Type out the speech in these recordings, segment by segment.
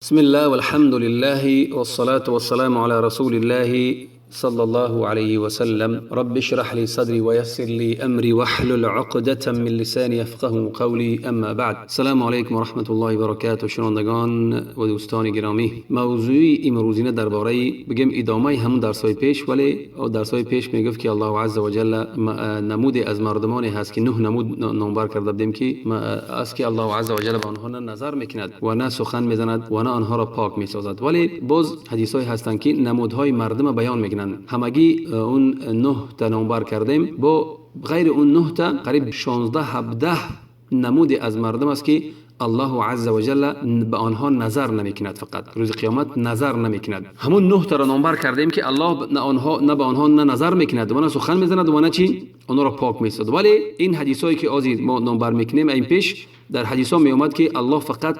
بسم الله والحمد لله والصلاة والسلام على رسول الله صلى الله عليه وسلم. رب اشرح لي صدري ويسر لي أمري واحلل عقدة من لساني يفقه قولي. اما بعد، السلام علیکم و رحمت الله و برکاته. شنوندگان و دوستان گرامی، موضوع امروزینه درباره بگم ادامه همون درسای پیش، ولی درسای پیش میگفت که الله عز وجل نمود از مردمانی هست که نه نمود نامبر کرده بودیم که است که الله عز وجل به آنها نه نظر میکند و نه سخن میزند و نه آنها را پاک میسازد. ولی باز حدیث‌های هستند که نمودهای مردم بیان میکنند. همگی اون 9 تا نامبر کردیم، با غیر اون 9 تا قریب 16 17 نمود از مردم است که الله عز وجل به آنها نظر نمیکند، فقط روز قیامت نظر نمیکند. همون 9 تا را نامبر کردیم که الله نه آنها نه به آنها نه نظر میکند و نه سخن میزند و نه چی آنها را پاک میسازد. ولی این حدیثایی که آزی ما نامبر میکنیم، این پیش در حدیث ها میومد که الله فقط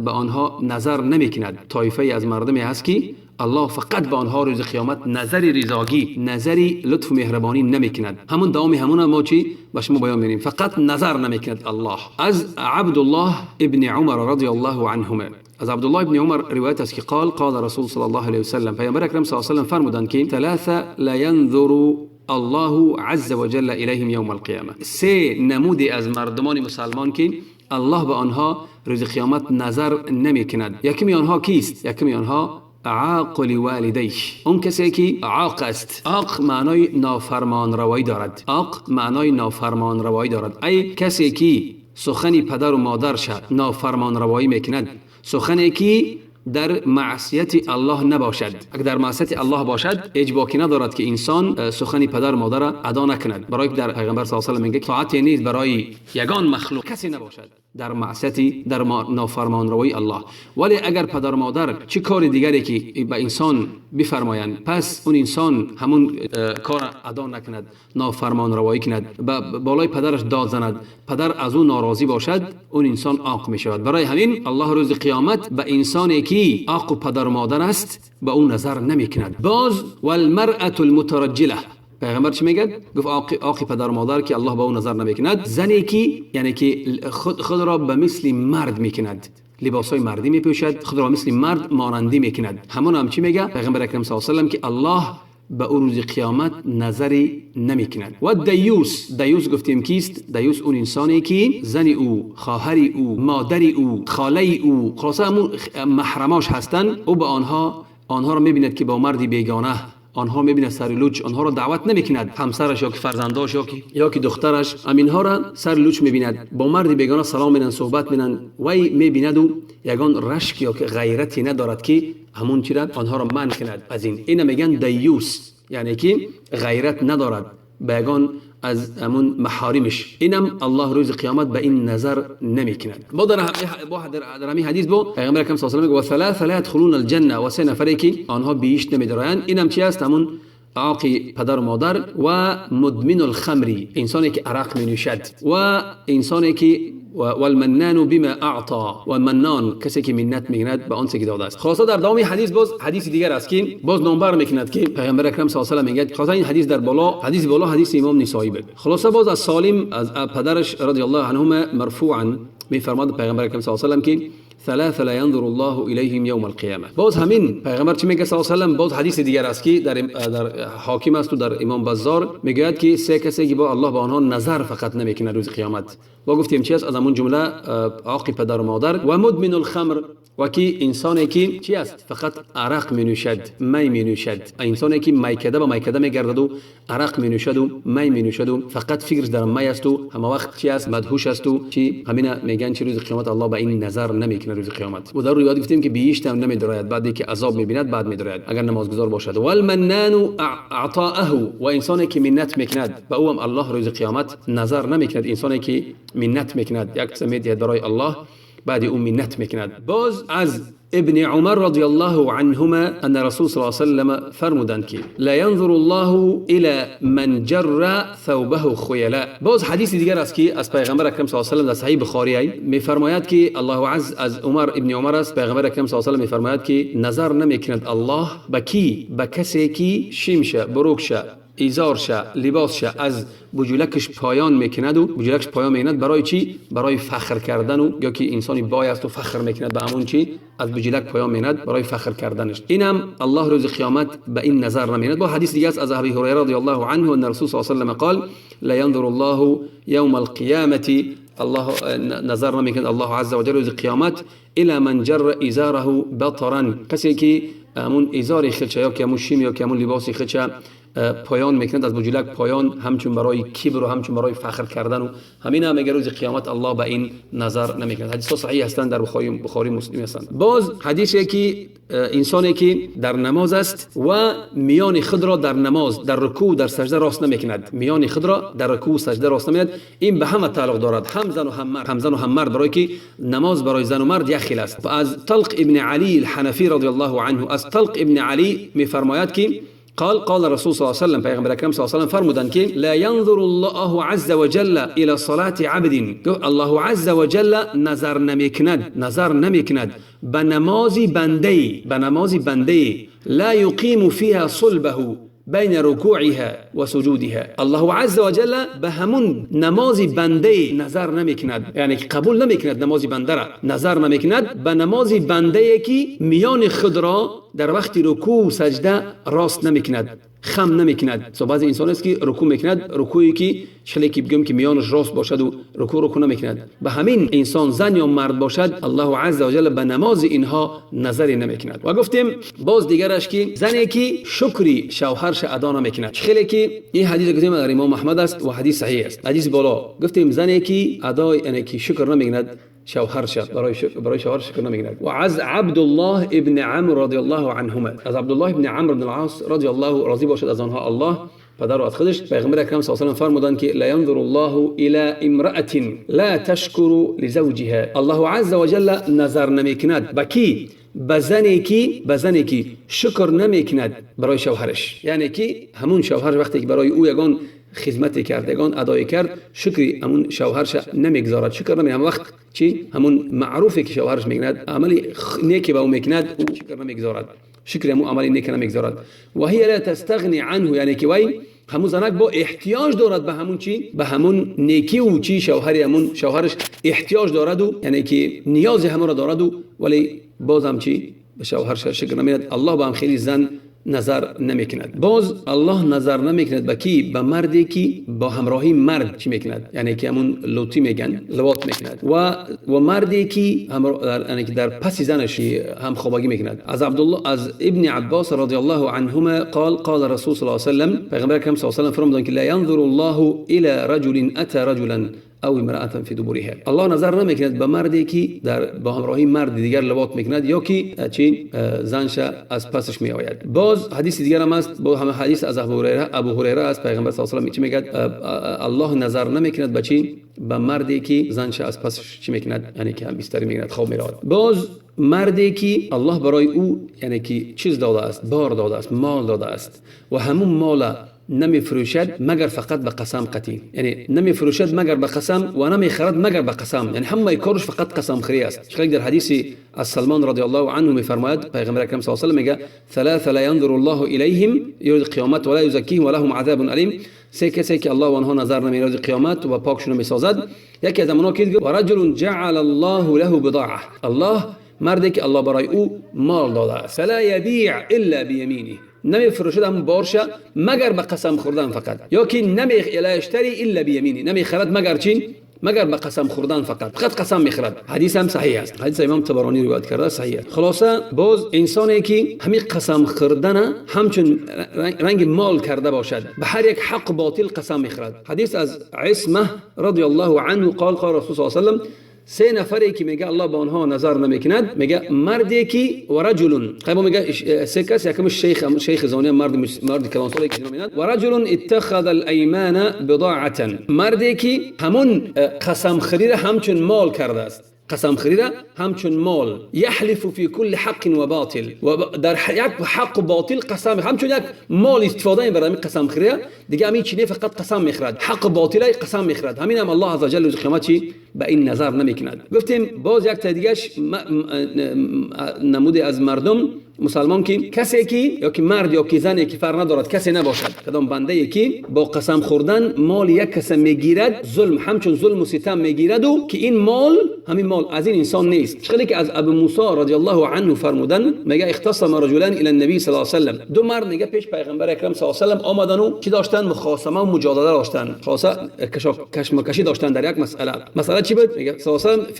به آنها نظر نمیکند. طایفه از مردمی هست که الله فقط به آنها روز قیامت نظر رضاگی، نظر لطف و مهربانی نمیکند. همون دوام همون ما چی به شما بیان می‌کنیم، فقط نظر نمیکند الله. از عبدالله ابن عمر رضی الله عنهما، از عبدالله ابن عمر روایت است که قال قال رسول صلی الله علیه وسلم، پیامبر اکرم صلی الله علیه وسلم فرمودند که ثلاثه لا ينظر الله عز وجل الیهم یوم القیامه. سه نمود از مردمان مسلمان که الله به آنها روز قیامت نظر نمیکند. یکمی آنها کیست؟ یکمی آنها عاق لوالدیه، اون کسی که عاق است. عاق معنای نافرمان روایی دارد. عاق معنای نافرمان روایی دارد. ای کسی که سخن پدر و مادرش نافرمان روایی میکند، سخنی که در معصیت الله نباشد. اگر در معصیت الله باشد هیچ باکی ندارد که انسان سخن پدر و مادر را ادا نکند. برای در پیغمبر صلی الله علیه و میگه طاعت نیست برای یگان مخلوق کسی نباشد در معصیت، در نافرمان روایی الله. ولی اگر پدر و مادر چه کار دیگری که به انسان بفرمایند، پس اون انسان همون کار ادا نکند، نافرمان روایی کند، بالای پدرش داد زند، پدر از اون ناراضی باشد، اون انسان عاق می شود. برای همین الله روز قیامت به انسانی که عاق پدر و مادر است به اون نظر نمی کند. باز والمرأة المترجله، پیغمبر چی میگه؟ گفت عاق پدر و مادر که الله به اون نظر نمیکند. زنی که یعنی که خود را به مثل مرد میکند، لباسای مردی میپوشد، خود را مثل مرد مانندی میکند. همون هم چی میگه پیغمبر اکرم صلی الله علیه و سلم؟ که الله به او روز قیامت نظری نمیکند. و دیوس، دیوس گفتیم کیست؟ دیوس اون انسانی که زن او، خواهر او، مادر او، خاله او، خلاصه همون محرماش هستند، او به آنها را میبیند که با مردی بیگانه آنها میبیند سر لوچ، آنها را دعوت نمیکند، همسرش یا که فرزنداش یا که دخترش، همینها را سر لوچ میبیند، با مرد بیگانه سلام میدن، صحبت میدن، وی میبیند و یگان رشک یا که غیرتی ندارد که همون چی را آنها را منع کند از این. اینا میگن دیوس، یعنی که غیرت ندارد به یگان از همون محارمش. اینم الله روز قیامت به این نظر نمیکند. با در همین حدیث با پیغمبر اکرم صلی الله علیه و سلم میگه و ثلاثه لا يدخلون الجنه، و سه نفری که آنها بهشت نمیدارند. اینم چی است؟ همون عاق پدر و مادر و مدمن الخمر، انسانی که عرق می نوشد، و انسانی که والمنان بما اعطى، و منان کسی که منت میکند به آنچه که داده است. خلاصه در دوام حدیث باز حدیث دیگر است که باز نامبر میکند که پیغمبر اکرم صلی الله علیه و سلم میگه، خلاصه این حدیث در بالا، حدیث بالا حدیث امام نسائی بود. خلاصه باز از سالم از پدرش رضی الله عنهما مرفوعا میفرماد پیغمبر اکرم صلی الله علیه و سلم که ثلاثه لا ينظر الله الیهم یوم القیامه. باز همین پیغمبر چی میگه صلی الله علیه و سلم؟ باز حدیث دیگر است که در حاکم است و در امام بزار میگوید که سه کسی که با الله به آنها نظر فقط نمیکنه روز قیامت. با گفتیم چی است؟ از همون جمله عاق پدر و مادر و مدمن الخمر، و که انسانی که چی است؟ فقط عرق می نوشد، می می نوشد. انسانی که میکده به میکده میگردد و عرق می نوشد و می می نوشد و فقط فکرش در می است و همه وقت چی است؟ مدهوش است و چی؟ همین میگن چی روز قیامت الله به این نظر نمیکنه روز قیامت. و در روایت گفتیم که بهشت هم نمیدراید، بعد که عذاب میبیند بعد میدراید اگر نمازگزار باشد. والمنان اعطاءه، و انسانی که منت میکند به او هم الله روز قیامت نظر نمیکند. انسانی که منت میکند، یک چیز میدهد برای الله، بعد او منت میکند. باز از ابن عمر رضی الله عنهما ان رسول صلی الله علیه وسلم فرمودند که لا ينظر الله الى من جر ثوبه خیلاء. باز حدیث دیگر است که از پیغمبر اکرم صلی الله علیه و سلم در صحیح بخاری میفرماید که الله عز از عمر ابن عمر است، پیغمبر اکرم صلی الله علیه و سلم میفرماید که نظر نمیکند الله به کی؟ به کسی که شیمشه، بروکشه، ازارش لباسش از بجولکش پایان میکند و بجولکش پایان میکند برای چی؟ برای فخر کردن و یا که انسانی بای است و فخر میکند به همون چی؟ از بجولک پایان میکند برای فخر کردنش. اینم الله روز قیامت به این نظر نمیکند. با حدیث دیگه است از ابی هریره رضی الله عنه ان رسول صلی الله علیه و سلم قال لا ينظر الله يوم القيامة، الله نظر نمیکند الله عز وجل روز قیامت الى من جر ازاره بطرا، کسی که همون ازار خودش یا که همون شیم یا که همون لباس خودش پایان میکند از بجولک پایان، همچون برای کبر و همچون برای فخر کردن و همین هم روز قیامت الله به این نظر نمیکند. حدیث ها صحیح هستند، در بخاری مسلم هستند. باز حدیثی که انسانی که در نماز است و میان خود را در نماز در رکوع در سجده راست نمیکند، میان خود را در رکوع سجده راست نمیکند، این به همه تعلق دارد، هم زن و هم مرد، هم زن و هم مرد، برای که نماز برای زن و مرد یک خیل است. از طلق ابن علی الحنفی رضی الله عنه، از طلق ابن علی میفرماید که قال قال رسول صلى الله عليه وسلم، پیغمبر اکرم صلی الله علیه و سلم فرمودند که لا ينظر الله عز وجل الى صلاة عبد، الله عز وجل نظر نمیکند، نظر نمیکند به نماز بنده، به نماز بنده لا يقيم فيها صلبه بین رکوعها و سجودها. الله عز وجل به همون نماز بنده نظر نمیکند، یعنی قبول نمیکند نماز بنده را، نظر نمیکند به نماز بنده که میان خود را در وقت رکوع و سجده راست نمیکند، خم نمیکند. سو بعضی انسان است که رکوع میکند، رکوعی که شکلی که بگم که میانش راست باشد و رکوع نمیکند، به همین انسان زن یا مرد باشد الله عز وجل به نماز اینها نظری نمیکند. و گفتیم باز دیگرش که زنی که شکری شوهرش ادا نمیکند، خیلی که این حدیث گفتیم در امام احمد است و حدیث صحیح است، حدیث بالا گفتیم زنی که ادا یعنی که شکر نمیکند شوهرش، برای شوهر شکر نمیکند. و از عبدالله ابن عمرو رضی الله عنهما، از عبدالله ابن عمرو بن العاص رضی الله راضی باشد از آنها الله پدر و از خودش، پیغمبر اکرم صلی الله علیه و سلم فرمودند که لا ينظر الله الى امرأة لا تشکر لزوجها. الله عز وجل نظر نمیکند به کی؟ به زنی که شکر نمیکند برای شوهرش، یعنی که همون شوهر وقتی که برای او یگان خدمت کرد، یگان ادای کرد، شکری همون شوهرش نمیگذارد، شکر نمی، هم وقت چی همون معروفی که شوهرش میکند، عملی نیکی به او میکند، او شکر نمیگذارد، شکر همون عملی نیک نمیگذارد. و هی لا تستغنی عنه، یعنی که وی همون زنک با احتیاج دارد به همون چی، به همون نیکی و چی شوهری، همون شوهرش احتیاج دارد و یعنی که نیاز همون را دارد و ولی بازم چی به شوهرش شکر نمیداد. الله به هم خیلی زن نظر نمیکند. باز الله نظر نمیکند به کی؟ به مردی که با همراهی مرد چی میکند، یعنی که همون لوتی میگن، لواط میکند، و مردی که یعنی که در پس زنش هم خوابگی میکند. از عبدالله از ابن عباس رضی الله عنهما قال قال رسول صلی الله علیه و سلم، پیغمبر اکرم صلی الله علیه و سلم فرمودند که لا ينظر الله الى رجل اتى رجلا او امرأة في دبرها. الله نظر نمیکند به مردی که در با همراهی مرد دیگر لواط میکند یا که چی زنش از پسش می آید. باز حدیث دیگر هم است، با همه حدیث از ابو هریره است، پیغمبر صلی الله علیه و سلم چی میگه؟ الله نظر نمیکند به چی؟ به مردی که زنش از پسش چی میکند، یعنی که هم بستری میکند، خواب میرود. باز مردی که الله برای او یعنی که چیز داده است، بار داده است، مال داده است و همون مال نمیفروشد مگر فقط به قسم قطعی، یعنی نمیفروشد مگر به قسم و نمیخرد مگر به قسم، یعنی همه کارش فقط قسم خری است. چون در حدیث از سلمان رضی الله عنه میفرماید پیغمبر اکرم صلی الله علیه و سلم میگه ثلاثه لا ينظر الله الیهم یوم القیامت ولا یزکیهم ولهم عذاب الیم. سه کسی که الله آنها نظر نمی‌کند روز قیامت و پاکشون میسازد، یکی از آنها که و رجل جعل الله له بضاعه، الله مردی که الله برای او مال داده است، فلا یبیع الا بیمینه، نمیفروشد هم بارشه مگر به قسم خوردن فقط، یا که لا یشتری الا بیمینه، نمیخرد مگر چی؟ مگر به قسم خوردن فقط، فقط قسم میخرد. حدیث هم صحیح است، حدیث امام طبرانی روایت کرده، صحیح است. خلاصه باز انسانی که همین قسم خوردن همچون رنگ مال کرده باشد، به هر یک حق باطل قسم میخرد. حدیث از عصمه رضی الله عنه قال قال رسول صلی الله علیه و سلم، سه نفری که میگه الله به آنها نظر نمیکند، میگه مردی که و رجل، خب میگه سه کس، یکم شیخ زانی، مرد کلانسالی که نمیند، و رجل اتخذ الایمان بضاعه، مردی که همون قسم خرید همچون مال کرده است، قسم خریده همچون مال، یحلف فی کل حق و باطل، و در یک حق و باطل قسم، همچون یک مال استفاده میبره همین قسم خریده دیگه، همین چینه فقط قسم میخرد، حق و باطل قسم میخرد. همین هم الله عز وجل روز قیامت چی به این نظر نمیکند. گفتیم باز یک تا دیگهش نمود از مردم، مسلمان که کسی که یا که مرد یا که زن که فرق ندارد، کسی نباشد، کدام بنده ای که با قسم خوردن مال یک کس میگیرد، ظلم همچون ظلم و ستم میگیرد و که این مال همین مال از این انسان نیست. چخلی که از ابو موسی رضی الله عنه فرمودن، میگه اختصم رجلان الى النبی صلی الله علیه و سلم، دو مرد میگه پیش پیغمبر اکرم صلی الله علیه و سلم آمدن و چی داشتن؟ مخاصمه و مجادله داشتن، خلاصه کشمکشی داشتن در یک مسئله. مسئله چی بود؟ میگه صلی الله علیه و سلم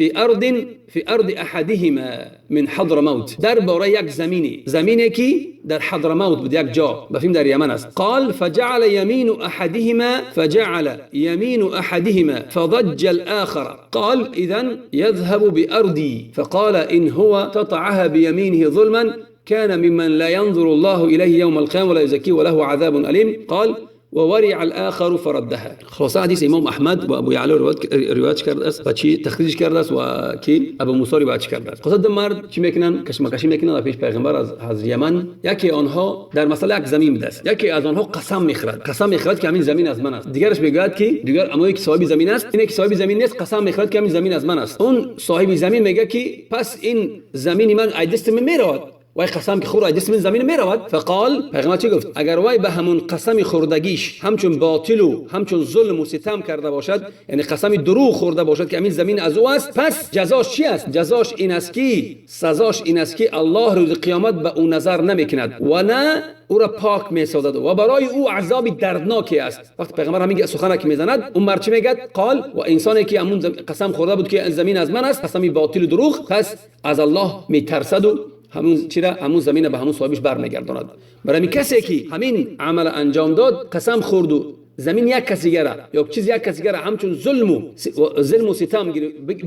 فی ارض احدهما من حضرموت، درباره یک زمینی، زمینی که در حضرموت بود، یک جا بفهم در یمن است. قال فجعل یمین احدهما فضج الاخر، قال اذا يذهب بأرضي، فقال إن هو قطعها بيمينه ظلما كان ممن لا ينظر الله إليه يوم القيامة ولا يزكيه وله عذاب أليم. قال وورع الآخر فردها. خلاصه حدیث امام احمد و ابو یعلا روایت کرده است و چی تخریج کرده است و کی ابو موسی روایت کرده است. خلاصه دو مرد چی میکنن؟ کشمکشی میکنن پیش پیغمبر از یمن. یکی آنها در مسئله یک زمین بوده است، یکی از آنها قسم میخورد، قسم میخورد که همین زمین از من است. دیگرش میگوید که دیگر اما یک صاحب زمین است، این یک صاحب زمین نیست، قسم میخورد که همین زمین از من است. اون صاحب زمین میگه که پس این زمین من از دست من میرود، وای قسم که خورد دست من زمین میرود. فقال پیغمبر چی گفت؟ اگر وای به همون قسم خوردگیش همچون باطل و همچون ظلم و ستم کرده باشد، یعنی قسم دروغ خورده باشد که همین زمین از او است، پس جزاش چی است؟ جزاش این است که سزاش این است که الله روز قیامت به او نظر نمیکند و نه او را پاک میسازد و برای او عذاب دردناکی است. وقتی پیغمبر همین سخن که میزند، اون مرد چی میگه؟ قال و انسانی که همون قسم خورده بود که زمین از من است، قسم باطل و دروغ، پس از الله میترسد و همون چرا همون زمین به همون صاحبش برمیگرداند. برای کسی که همین عمل انجام داد، قسم خورد و زمین یک کسی دیگه یا چیز یک کسی دیگه همچون ظلم و ستم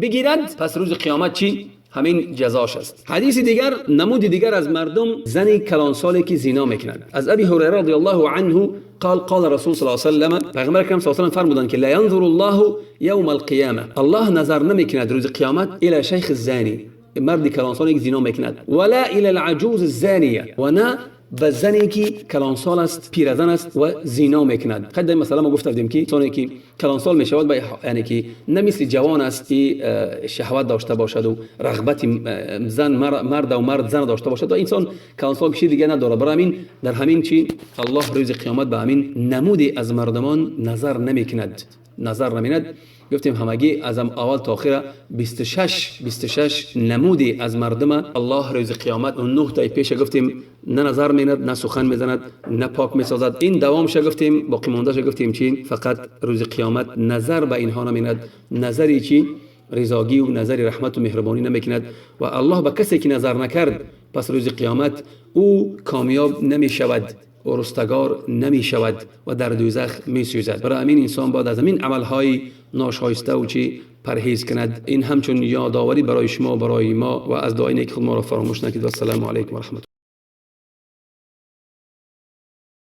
بگیرد، پس روز قیامت چی؟ همین جزاش است. حدیث دیگر، نمود دیگر از مردم، زن کلانسالی که زنا میکند. از ابی هریره رضی الله عنه قال قال رسول صلی الله علیه و سلم، پیغمبر اکرم صلی الله علیه و سلم فرمودند که لا ينظر الله یوم القیامه، الله نظر نمیکند روز قیامت الی شیخ الزانی، مرد کلانسالی که زنا میکند، ولا الى العجوز الزانیه، و نه به زنی که کلانسال است، پیرزن است و زنا میکند. خد مثلا ما گفته بودیم که انسانی که کلانسال میشود، یعنی که نه مثل جوان است که شهوت داشته باشد و رغبت زن مرد و مرد زن داشته باشد، و انسان کلانسال کشی دیگه نداره. برای همین در همین چی الله روز قیامت به همین نمودی از مردمان نظر نمیکند، نظر نمیکند. گفتیم همگی از اول تا آخر 26 نمودی از مردم الله روز قیامت اون 9 تا پیش گفتیم نه نظر میند، نه سخن میزند، نه پاک میسازد. این دوامش گفتیم، باقی ماندهش گفتیم چی؟ فقط روز قیامت نظر به اینها نمیند، نظری چی؟ رضاگی و نظر رحمت و مهربانی نمیکند. و الله به کسی که نظر نکرد، پس روز قیامت او کامیاب نمیشود و رستگار نمی شود و در دوزخ می سوزد. برای همین انسان باید از همین عملهای ناشایسته و چی پرهیز کند. این همچون یادآوری برای شما، برای ما، و از دعای نیک خود ما را فراموش نکنید. و السلام علیکم و رحمت الله.